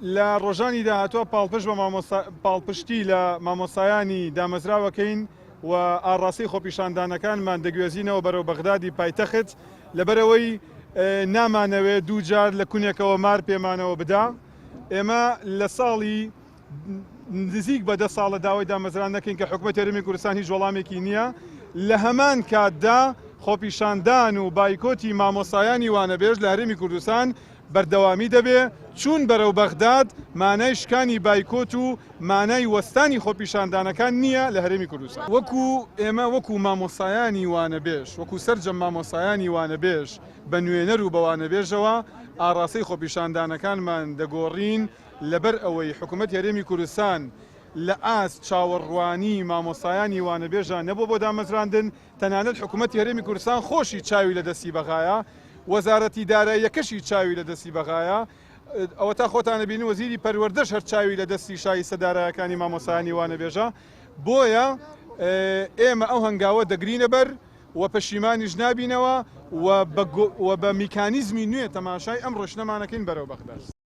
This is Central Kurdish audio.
لە ڕۆژانی داهاتووە پاڵپشت بە مامۆستا پاڵپشتی لە مامۆستایانی دامەزراوەکەین و ئاڕاستەی خۆپیشاندانەکانمان دەگوێزینەوە بەرەو بەغدادی پایتەخت لەبەرئەوەی نامانەوێ دووجار لە کونێکەوە مار پێمانەوە بدا ئێمە لە ساڵی نزیک بە دە ساڵە داوای دامەزران نەکەین کە حکومەت هەرێمی کوردستان هیچ وەڵامێکی نییە لە هەمان کاتدا خۆپیشاندان و بایکۆتی مامۆستایانی وانەبێژ لە هەرێمی کوردستان بەردەوامی دەبێ، چوون بەرەو بەغداد مانای شکانی بایکۆت و مانای وەستانی خۆپیشاندانەکان نییە لە هەرێمی کوردستان. وەکو ئێمە وەکو مامۆستایانی وانەبێژ، وەکو سەرجەم مامۆستایانی وانەبێژ بە نوێنەر و بە وانەبێژەوە ئاڕاستەی خۆپیشاندانەکانمان دەگۆڕین لەبەر ئەوەی حکومەتی هەرێمی کوردستان لە ئاست چاوەڕوانی مامۆستایانی وانەبێژا نەبووە بۆ دامەزراندن، تەنانەت حکومەتی هەرێمی کوردستان خۆشی چاوی لە دەستی بەغایە، وەزارەتی داراییەکەشی چاوی لە دەستی بەغایە، ئەوەتا خۆتان ئەبینن وەزیری پەروەردەش هەر چاوی لە دەستی شایستە دارایەکانی مامۆستایانی وانەبێژە، بۆیە ئێمە ئەو هەنگاوە دەگرینە بەر و پەشیمانیش نابینەوە و بە میکانیزمی نوێ تەماشای ئەم ڕۆشتنەمانەکەین بەرەو بەغداد.